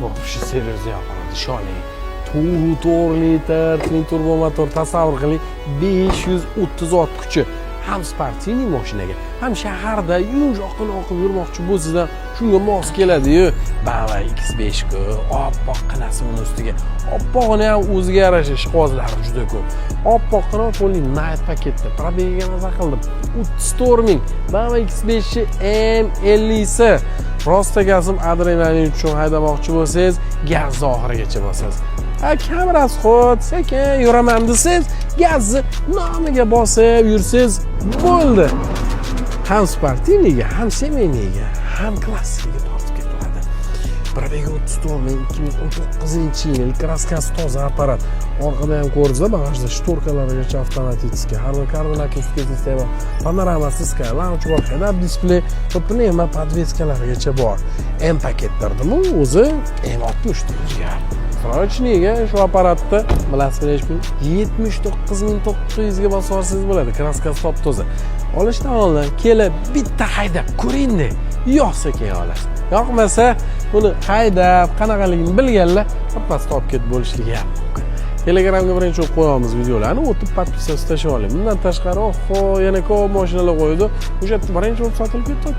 Вообще серьезный apparat, ishoning. 4 litr twin turbo motor, tasavvur qiling, 530 ot kuchi. Ham спортивный mashinaga, ham shaharda yumshoqqina oqib yurmoqchi bo'lsangiz ham shunga mos keladi-yu. BMW X5 ku, oppoqqinasi uni ustiga. Oppog'ini ham o'ziga yarasha ishqibozlari juda ko'p. Oppoqqina полный Night paketda. Пробег iga maza qildim. 34 ming. BMW X5 M50 si. Rost gazim, adrenalin uchun haydamoqchi bo'lsangiz, gazni oxirigacha bosasiz. Ha, kam расход, sekin yuraman desangiz, gazni nomiga bosib yursangiz bo'ldi. Ham спортивный ga, ham семейный ga, ham klassikaga tortib ketadi. Пробег i 34 ming, 2019 yil, краска si toza apparat. Orqada ham ko'rdingizlar, bagajda шторка largacha avtomatik, Harman Kardon akustika sistema, panoramasi, sky lounge bor, head-up display va pnevmo подвеска largacha bor. M paket derdimu, o'zi M60 jigar. Срочный ga shu apparatni bilasizmi nechi pul? 79 900 ga bosib olsangiz bo'ladi. Краска si top toza. Olishdan oldin kelib bitta haydab ko'ringda, yoqsa keyin olasiz. Yoqmasa, buni haydab qanaqaligini bilganlar birpasda olib ketib bo'lishligi ham mumkin. Telegramga birinchi bo'lib qo'yamiz videolarni, o'tib подписаться tashlab oling. Bundan tashqari, oho, yana ko'p mashinalar qo'ydi. O'sha yerda birinchi bo'lib sotilib ketdi.